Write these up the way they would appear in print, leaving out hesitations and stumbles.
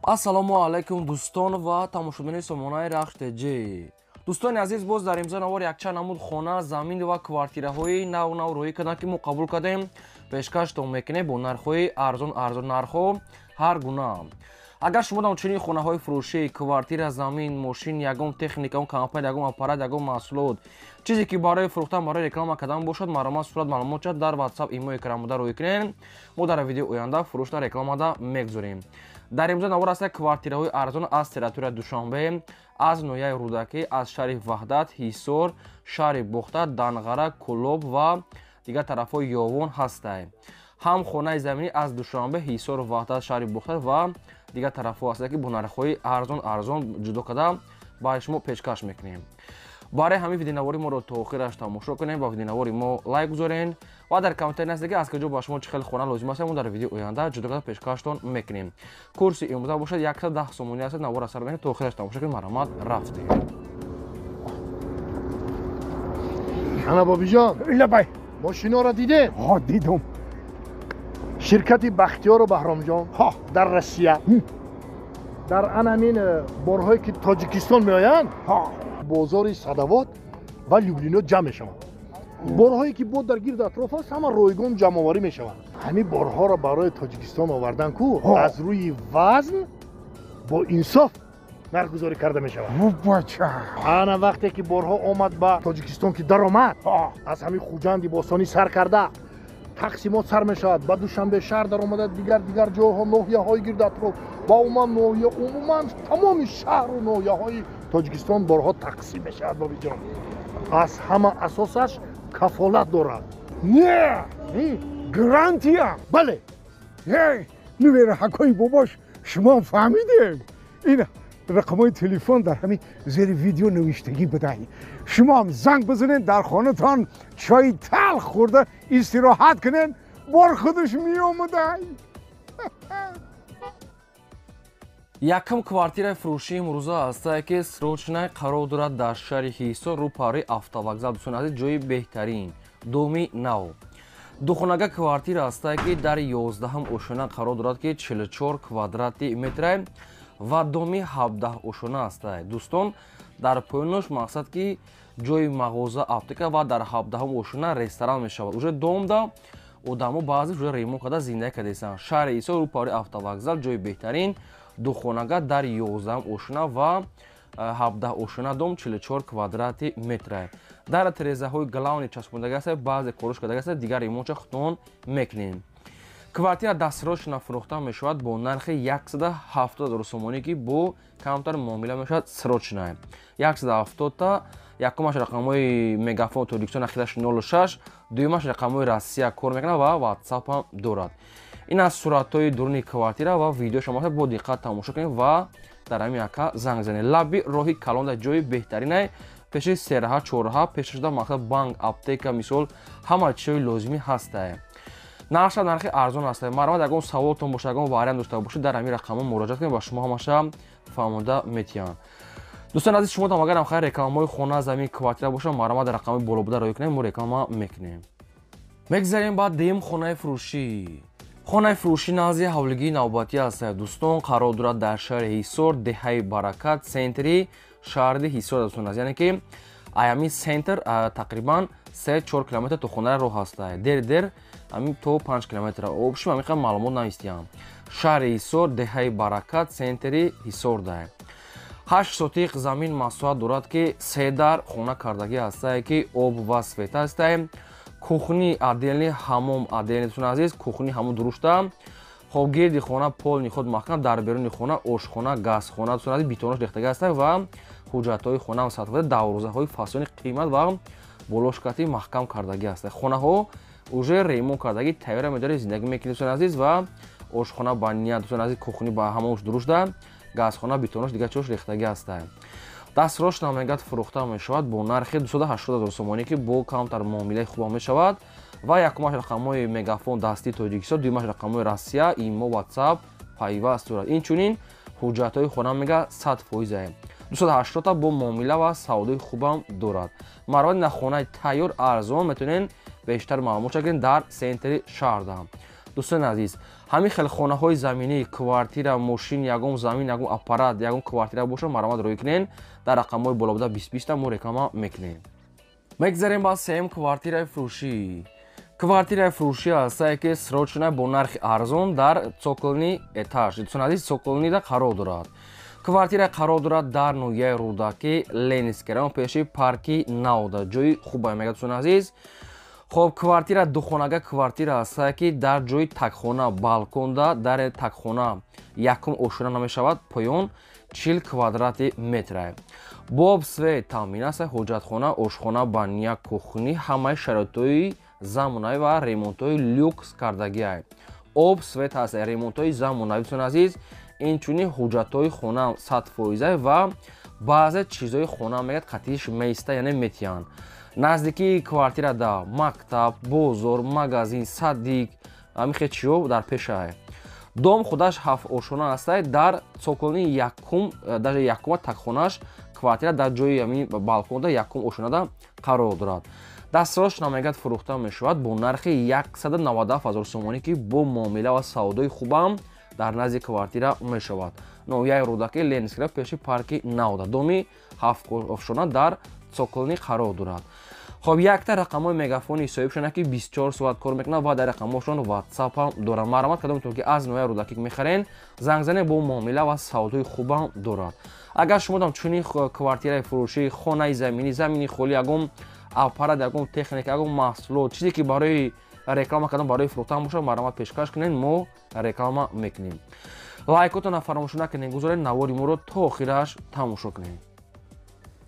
Ассалому алайкум дӯстон ва тамошобинони сомонаи Рахш ТЖ. Дӯстони азиз, боз дар имзо навор якчанд намуд хона, замин ва квартираҳои нав нав рӯӣ карданд, ки мо қабул кардем, пешкаштон мекунем бо нархҳои арзон, арзон нархҳо ҳар гуна. Агар шумо дар чунин хонаҳои фурӯшӣ, квартира, замин, мошин, ягон техника, ягон компания, ягон аппарат, ягон маҳсулот, чизе ки барои фурӯхтан, барои реклама кардан бошад, марҳамат сурат маълумот шад дар WhatsApp, имо экранбуда рӯй кунед. Мо дар видеои оянда фурӯшта рекламада мегузорем. Дар имзо навор аст квартираҳои арзон аз территорияи Душанбе, аз ноҳияи Рӯдакӣ, аз шаҳри Ваҳдат, Ҳисор, шаҳри Бохта, Данғара, Кӯлоб ва дигар тарафҳои Ёвон ҳастанд. Ҳам хонаи заминӣ аз Душанбе, Ҳисор, Ваҳдат, шаҳри Бохта ва дигар тарафҳо ҳастанд, ки бо нархҳои арзон арзон ҷудо карда ба шумо пешкаш мекунем. Барои ҳамин видеонавори моро то охираш тамошо кунем, ба видеонавори мо лайк гузорен ва дар комментарий нависед, ки аз куҷо ба шумо чӣ хел хона лозим аст, мо дар видеои оянда ҷудо карда пешкаштон мекунем. Курси имрӯза бошад 110 сомонӣ аст. Навора сар мекунем, то охираш тамошо кунем. Марҳамат, рафтем. Ана бобиҷон, лабай, мошиноро дидем? Ҳо, дидум. Ширкати Бахтиёру Баҳромҷон дар Россия дар ан ҳамин борҳое ки Тоҷикистон меоянд, бозори Садавод ва Люблино ҷамъ мешаванд. Борҳое ки бо дар гирд атроф аст, ҳама ройгон ҷамъоварӣ мешаванд. Ҳамин борҳоро барои Тоҷикистон овардан ку аз рӯи вазн бо инсоф нархгузорӣ карда мешавад. Бача, ана вақте ки борҳо омад ба Тоҷикистон, ки даромад, аз ҳамин Хуҷанди бостонӣ сар карда тақсимот сар мешавад, ба Душанбе шаҳр даромада, дигар дигар ҷойҳо, ноҳияҳои гирд атроф ва умуман ноҳия, умуман тамоми шаҳру ноҳияҳои Тоҷикистон борҳо тақсим мешавад. Бобиҷон, аз ҳама асосаш кафолат дорад. Не, гарантия. Бале. Нувераҳакои бобош, шумо фаҳмидем, ин рақамҳои телефон дар ҳамин зери видео навиштагӣ будай. Шумоам занг бизанед, дар хонатон чойи талх хӯрда истироҳат кунед, бор худаш меомадай. Якум квартираи фурӯшии имрӯза ҳастае, ки срочная қарор дорад дар шаҳри Ҳисор, рӯпаҳраи автовокзал. Дӯстони азиз, ҷои беҳтарин, доми нав. Духонага квартира ҳастае, ки дар 11-ум ошёна қарор дорад, ки 44 квадрати метрае ва доми 17 ошёна ҳастае. Дӯстон, дар поёнош мақсад ки ҷои мағоза, аптека ва дар 17-ум ошёна ресторан мешавад. Уже домда одамо баъзе уже ремонт карда зиндагӣ кардаистанд. Шаҳри Ҳисор, рӯпаҳраи автовокзал, ҷои беҳтарин, духонага дар 11 ошёна ва 17 ошёна, дом 44 квадрати метрае. Дар терезаҳои главни часпондагӣ аст, баъзе кориш кардагӣ аст, дигар ремонтша худтон мекунем. Квартира дастсрочно фурӯхта мешавад бо нархи 170 ҳазор сомонӣ, ки бо камтар муомила мешавад, срочно. 170-та. Якумаш рақамҳои Мегафон Тоҷикистон, ахираш 06, дуюмаш рақамҳои Россия кор мекунад ва WhatsApp ҳам дорад. Ин аз суратҳои дуруни квартира ва видео шумо бо диққат тамошо кунед ва дар ҳамин яка занг занед. Лаби роҳи калон дар ҷои беҳтаринай, пеши сераҳа, чорраҳа, пеша шуда мақсад банк, аптека, мисол ҳама чизҳои лозимӣ ҳастае. Нархша нархи арзон аст. Марҳамат, ягон саволтон бошад, ягон вариант дошта бошед, дар ҳамин рақамҳо муроҷиат кунед, ба шумо ҳамаша фаҳмода метиҳанд. Дӯстони азиз, шумо там агарам хайр рекламаҳои хона, замин, квартира бошад, марҳамат дар рақамҳои боло буда роҳӣ кунед, мо реклама мекунем. Мегзарем ба дуюм хонаи фурӯшӣ. Хонаи фурӯшӣ назди ҳавлигии навбатӣ аст. Дӯстон, қарор дорад дар шаҳри Ҳисор, деҳаи Баракат, центри шаҳри Ҳисор. Дӯстон азиз, яъне ки ҳамин центр тақрибан 3-4 километр то хонаи роҳ аст. Дер дер ҳамин то 5 километр. Обшим ҳамин қадр маълумот навистиям. Шаҳри Ҳисор, деҳаи Баракат, центри Ҳисор да. 8 сотиқ замин масоҳат дорад, ки се дар хона кардагӣ ҳастае, ки об ва свет ҳастае. Кухни отдельный, ҳамом отдельный. Дӯстони азиз, кухни ҳамон дурушта. Хоб, гирди хона полни худ маҳкам, дар беруни хона ошхона, газхона, дӯстони азиз, бетонош рехтагӣ ҳастае ва ҳуҷҷатҳои хона ҳам сатҳ дарвозаҳои фасони қимат ва болошкати маҳкам кардагӣ ҳастае. Хонаҳо уже ремонт кардагӣ, тайёра медорӣ, зиндагӣ мекунӣ, дӯстони азиз, ва ошхона ба ният, дӯстони азиз, кухни ба ҳамонш дурушта, газхона, бетонош, дигар чиҳош рехтагӣ ҳастае. Дастсрочно мегӯяд фурӯхта мешавад бо нархи 280 ҳазор сомонӣ, ки бо камтар муомилаи хубам мешавад. Ва якумаш рақамҳои Мегафон дастии Тоҷикистон, дуюмаш рақамҳои Россия, имо, WhatsApp пайваст дорад. Инчунин ҳуҷҷатҳои хона мега 100%. 280-та бо муомила ва савдои хубам дорад. Марҳамат, на хонаи тайёр арзон метавонед бештар маълумот шакунед дар центри шаҳрда. Дӯстони азиз, Ҳамин хел хонаҳои заминӣ, квартира, мошин, ягон замин, ягон аппарат, ягон квартира бошад, марҳамат рӯй кунен. Дар рақамҳои боло буда 20-20 мо реклама мекунем. Мегзарем ба сеюм квартираи фурӯшӣ. Квартираи фурӯшӣ ҳастае, ки срочно бо нархи арзон дар цокольный этаж, дӯстони азиз, цокольныйда қарор дорад. Квартира қарор дорад дар ноҳияи Рӯдакӣ, Ленинский район, пеши парки Навда. Ҷои хубае мегӯяд, дӯстони азиз. Хоб, квартира духонага квартира ҳастае, ки дар ҷои такхона, балконда, дар такхона якум ошёна намешавад, поён 40 квадрати метрае. Бо об, свет таъмин аст, ҳоҷатхона, ошхона, баня, кухни, ҳамаи шароитҳои замонавӣ ва ремонтҳои люкс кардагиае. Об, свет ҳаст, ремонтҳои замонавӣ, дӯстони азиз. Инчунин ҳуҷҷатҳои хона 100% ва баъзе чизҳои хона мегӯяд қатиш меиста, яъне метиҳанд. Наздикии квартира да мактаб, бозор, магазин, садик, ҳамин хел чизҳо дар пешае. Дом худаш ҳафт ошёна ҳастае, дар цокольный якум, даже якума такхонаш квартира дар ҷои ҳамин балконда якум ошёнада қарор дорад. Дастсрочно мегӯяд фурӯхта мешавад бо нархи 197 000 сомонӣ, ки бо муомила ва савдои хубам дар назди квартира мешавад. Ноҳияи Рӯдакӣ, Ленинский, пеши парки Навда, доми ҳафт ошёна дар цокольный қарор дорад. Хоб, якта рақамҳои мегафони соҳибшона, ки 24 соат кор мекунад ва дар рақамҳошон WhatsApp ҳам дорад. Марҳамат, кадомтон ки аз ноҳияи Рӯдакӣ мехарен, занг занед, бо муомила ва савдои хубам дорад. Агар шумо дам чунин квартираи фурӯшӣ, хонаи заминӣ, замини холӣ, ягон аппарат, ягон техника, ягон маҳсулот, чизе ки барои реклама кардан, барои фурӯхтан бошад, марҳамат пешкаш кунед, мо реклама мекунем. Лайкотонро фаромӯш накунед, гузоред, навори моро то охираш тамошо кунед.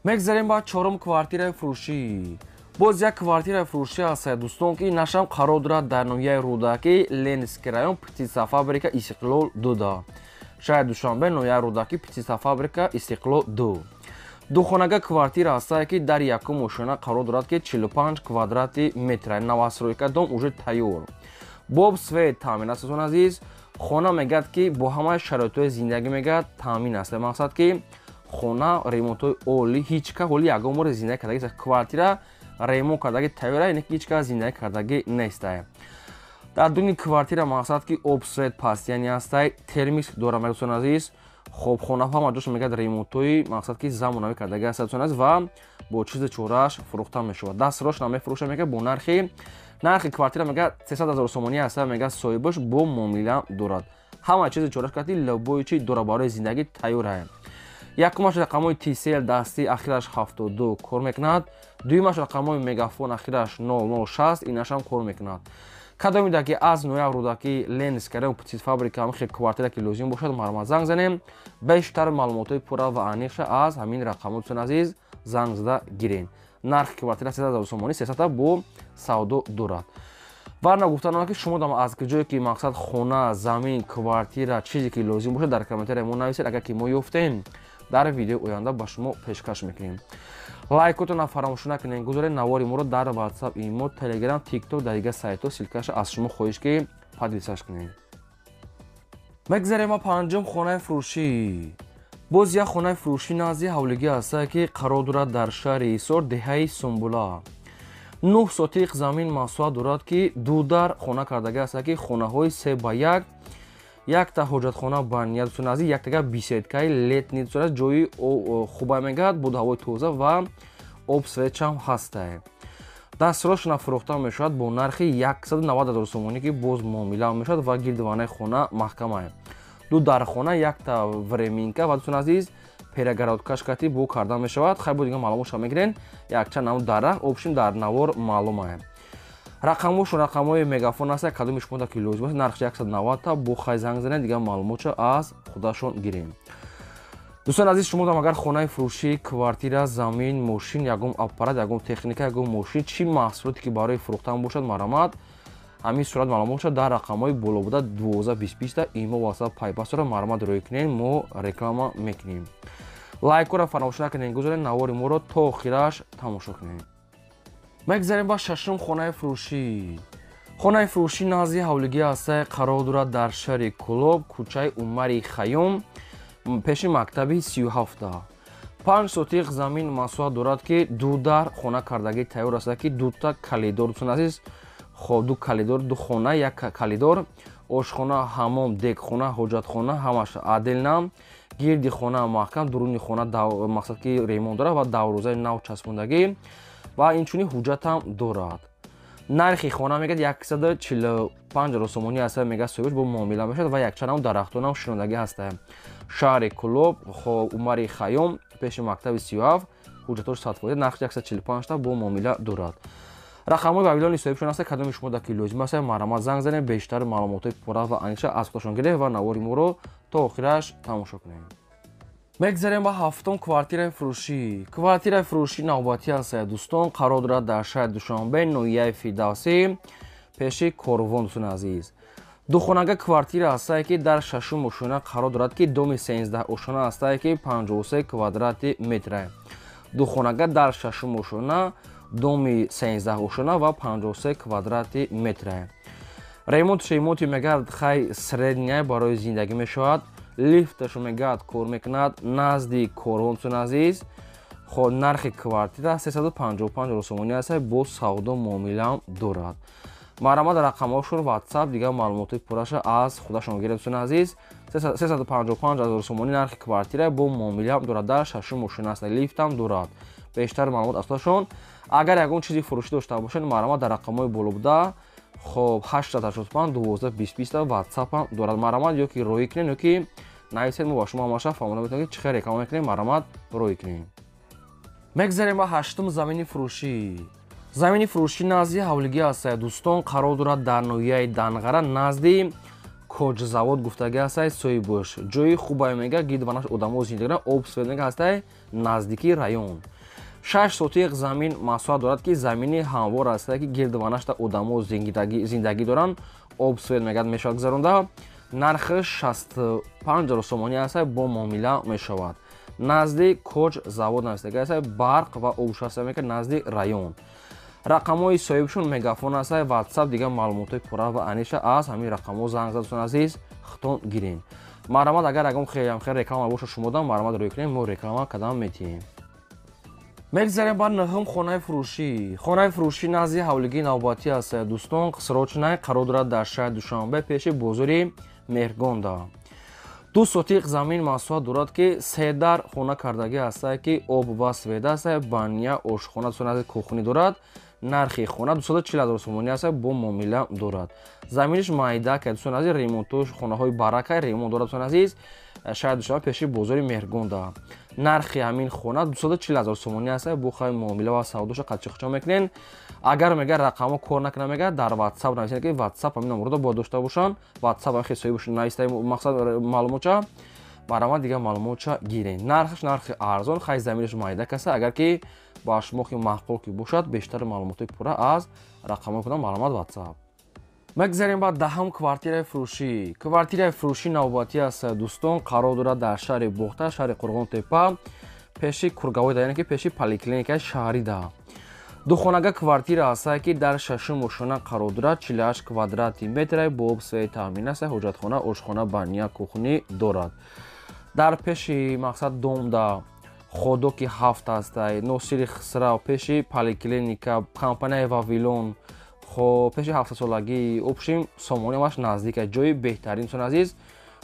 Мегзарем ба чорум квартираи фурӯшӣ. Боз як квартираи фурӯшӣ ҳастае, дӯстон, ки нашам қарор дорад дар ноҳияи Рӯдакӣ, Ленинский район, птицефабрика Истиқлол 2. Шаҳри Душанбе, ноҳияи Рӯдакӣ, птицефабрика Истиқлол 2. Духонага квартира ҳастае, ки дар якум ошёна қарор дорад, ки 45 квадрати метра, новостройка, дом уже тайёр. Бо об, свет таъмин аст, дӯстони азиз. Хона мегӯяд, ки бо ҳамаи шароитҳои зиндагӣ мегӯяд таъмин аст. Мақсад, ки хона ремонтҳои олӣ, ҳеҷ ка ҳоли ягон бор зиндагӣ кардагӣ, квартира ремонт кардагӣ тайёра, яъне ки ҳеҷ кас зиндагӣ кардагӣ нестае. Дар дуни квартира мақсад, ки об, свет постоянный ҳастай, термис дорад, мегӯяд, дӯстони азиз. Хоб, хонаҳо ҳама ҷош мегӯяд ремонтҳои мақсад, ки замонавӣ кардагӣ аст, дӯстони азиз, ва бо чизи чорааш фурӯхта мешавад. Дастсрочно мефурӯша, мегӯяд бо нархи квартира мегӯяд 300 000 сомонӣ аст, мегӯяд соҳибаш бо муомила дорад. Ҳама чизи чорааш карди, любой чи дорад, барои зиндагӣ тайёрае. Якумаш рақамҳои Tcell дастӣ, ахираш 72 кор мекунад. Дуюмаш рақамҳои мегафон, ахираш 0060, инашам кор мекунад. Кадомида ки аз ноҳияи Рӯдакӣ, Ленинский район, птицефабрика ҳамин хел квартира ки лозим бошад, марҳамат занг занем. Бештар маълумотҳои пурра ва аниқша аз ҳамин рақамҳо, дӯстони азиз, занг зада гирен. Нархи квартира 300 000 сомонӣ, 300 бо савдо дорад. Ва нагуфтанам, ки шумо дам аз ҷое ки мақсад хона, замин, квартира, чизе ки лозим бошад, дар комментария мо нависед. Агар ки мо ёфтем, дар видеои оянда ба шумо пешкаш мекунем. Лайкотонро фаромӯш накунед, гузоред навори моро дар WhatsApp, имо, Telegram, TikTok, дар дигар сайтҳо ссылкаша аз шумо хоҳиш, ки поделиться кунед. Мегзарем ба панҷум хонаи фурӯшӣ. Боз як хонаи фурӯшӣ назди ҳавлигӣ ҳастае, ки қарор дорад дар шаҳри Ҳисор, деҳаи Сумбула. 9 сотиқ замин масоҳат дорад, ки ду дар хона кардагӣ ҳастае, ки хонаҳои 3 ба 1, якта ҳоҷатхона баня, дӯстони азиз, яктага беседкаи летний, дӯстони азиз, ҷои хуба мегӯяд, боду ҳавои тоза ва об, светчам ҳастае. Дастсрочно фурӯхта мешавад бо нархи 190 000 сомонӣ, ки боз муомила мешавад ва гирди ванаи хона маҳкамае. Ду дархона, якта временка ва, дӯстони азиз, перегородкаш кати бо карда мешавад. Хай, бо дига маълумотша мегирен, якчанд намуд дарахт общим дар навор маълумае. Рақамҳошон рақамҳои мегафон аст. Кадоми шумо ки лозим аст, нархш 190 та бо хай занг занед, дигар маълумотша аз худашон гирем. Дӯстони азиз, шумо дам агар хонаи фурӯшӣ, квартира, замин, мошин, ягон аппарат, ягон техника, ягон мошин, чӣ маҳсулоте ки барои фурӯхтан бошад, марҳамат, ҳамин сурат маълумотша дар рақамҳои боло буда 12 20 20 имо, WhatsApp пайвастро марҳамат рӯй кунед, мо реклама мекунем. Лайкҳоро фаромӯш накунед, гузоред, навори моро то охираш тамошо кунед. Мегзарем ба шашум хонаи фурӯшӣ. Хонаи фурӯшӣ назди ҳавлигӣ ҳастае, қарор дорад дар шаҳри Кӯлоб, кӯчаи Умари Хайём, пеши мактаби 37. 5 сотиқ замин масоҳат дорад, ки ду дар хона кардагӣ тайёр аст, ки дута коридор, дӯстони азиз. Хоб, ду коридор, ду хона, як коридор. Ошхона, ҳамом, дегхона, ҳоҷатхона ҳамаш отдельно. Гирди хона маҳкам, дуруни хона мақсад ки ремонт дорад ва даврӯзаи нав часпондагӣ ва инчунин ҳуҷҷатам дорад. Нархи хона мегӯяд 145 сомонӣ аст, мегӯяд соҳибаш, бо муомила мешавад ва якчанд дарахтонам шинондагӣ ҳастанд. Шаҳри Кӯлоб, Умари Хайём, пеши мактаби 37, ҳуҷҷатош 100%, нархи 145 та бо муомила дорад. Рақамҳои вавилони соҳибшон аст, кадоми шумо дар ки лозим аст, марҳамат занг занед, бештар маълумотҳои пурра ва аниқша аз худашон гиред ва навори моро то охираш тамошо кунед. Мегзарем ба ҳафтум квартираи фурӯшӣ. Квартираи фурӯшӣ навбатӣ аст, дӯстон, қарор дорад дар шаҳри Душанбе, ноҳияи Фирдавсӣ, пеши Корвон, дӯстони азиз. Духонага квартира ҳастае, ки дар шашум ошёна қарор дорад, ки доми 13 ошёна ҳастае, ки 53 квадрати метра. Духонага дар шашум ошёна, доми 13 ошёна ва 53 квадрати метра. Ремонт шемонти мегӯяд хай средняя барои зиндагӣ мешавад. Лифташо мегӯяд кор мекунад, назди Корвон, дӯстони азиз. Хоб, нархи квартира 355 сомонӣ аст, бо савдо муомилаам дорад. Марҳамат рақамҳошон WhatsApp, дигар маълумотҳои пурраша аз худашон гиред, дӯстони азиз. 355 ҳазор сомонӣ нархи квартира, бо муомилаам дорад, дар шашум ошёна аст, лифтам дорад. Бештар маълумот аз худашон. Агар ягон чизи фурӯшӣ дошта бошед, марҳамат дар рақамҳои боло буда, хоб, 885 12 20 20 WhatsApp ҳам дорад. Марҳамат ё ки роҳӣ кунед, ё ки нависед, мо ба шумо ҳамаша фаҳмонда метавонем, ки чӣ хел реклама мекунем, марҳамат роҳӣ кунем. Мегзарем ба ҳаштум замини фурӯшӣ. Замини фурӯшӣ назди ҳавлигӣ аст, дӯстон, қарор дорад дар ноҳияи Данғара, назди Коҷзавод гуфтагӣ аст соҳибош. Ҷои хубае мега, гирдванаш одамо зиндагӣ доранд, об свет мега ҳастае, наздикии район. 6 сотиқ замин масоҳат дорад, ки замини ҳамвор аст, ки гирдванашда одамо зиндагӣ доранд, об свет мегӯяд мешавад гузаронда. Нархи 65 сомонӣ аст, бо муомила мешавад. Назди Коҷ завод навистагӣ аст, барқ ва обш аст мегӯяд, назди район. Рақамҳои соҳибшон Мегафон аст, WhatsApp, дигар маълумотҳои пурра ва аниша аз ҳамин рақамҳо занг зад, дӯстони азиз, худтон гиред. Марҳамат агар ягон хел реклама бошад шумода, марҳамат рӯй кунед, мо реклама кадам метиҳем. Мегзарем ба нӯҳум хонаи фурӯшӣ. Хонаи фурӯшӣ назди ҳавлигии навбатӣ аст, дӯстон, срочная, қарор дорад дар шаҳри Душанбе, пеши бозори Меҳргонда. 2 сотиқ замин масоҳат дорад, ки се дар хона кардагӣ аст, ки об ва свет аст, баня, ошхона, дӯстони азиз, кухни дорад. Нархи хона 240 ҳазор сомонӣ аст, бо муомила дорад. Заминиш майда, ки дӯстони азиз, ремонтош хонаҳои барака ремонт дорад, дӯстони азиз, шаҳри Душанбе, пеши бозори Меҳргонда. Нархи ҳамин хона 240 ҳазор сомонӣ аст, бо хай муомила ва савдоша қадчи-хучо мекунен. Агар мега рақамҳо кор накунад, мега дар WhatsApp нависед, ки WhatsApp ҳамин номерро бояд дошта бошанд. WhatsApp ҳам хел соҳибаш нависта мақсад маълумотча, марҳамат дигар маълумотча гиред. Нархаш нархи арзон, хай заминаш майда каса, агар ки ба шумо ки маъқул ки бошад, бештар маълумотҳои пурра аз рақамҳои худам, марҳамат WhatsApp. Мегзарем ба даҳум квартираи фурӯшӣ. Квартираи фурӯшӣ навбатӣ аст, дӯстон, қарор дорад дар шаҳри Бохта, шаҳри Қурғонтепа, пеши Кургавоида, яъне ки пеши поликлиникаи шаҳрида. Духонага квартира аст, ки дар шашум ошёна қарор дорад, 48 квадрати метра, бо об свет таъмин аст, ҳоҷатхона, ошхона, баня, кухни дорад. Дар пеши мақсад домда ходоки 7 аст, Носири Хисрав, пеши поликлиника, компанияи Вавилон, хоб, пеши 7солагӣ, общим сомони ҳамаш наздик аст, ҷои беҳтарин, дӯстони азиз.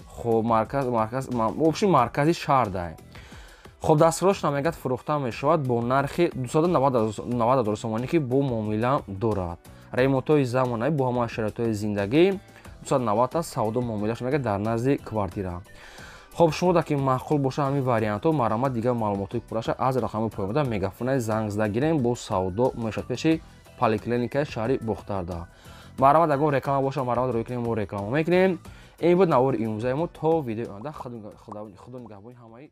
Хоб, марказ, марказ, общим маркази шаҳр дай. Хоб, дастрош намегӯяд фурӯхта мешавад бо нархи 290 ҳазор сомонӣ, ки бо муомила дорад. Ремонтҳои замонавӣ бо ҳама шароитҳои зиндагӣ 290 аст, савдо муомилаш мегӯяд дар назди квартира. Хоб, шумо дар ки маъқул бошад ҳамин вариантҳо, марҳамат дигар маълумотҳои пурраша аз рақамҳои поёнбуда Мегафонаи занг зада гирем, бо савдо мешавад пеши поликлиникаи шаҳри Бохтарда. Марҳамат ягон реклама бошад, марҳамат рӯй кунем, мо реклама мекунем. Ин буд навори имрӯзаи мо. То видеои оянда, Худо нигаҳбони ҳамаи.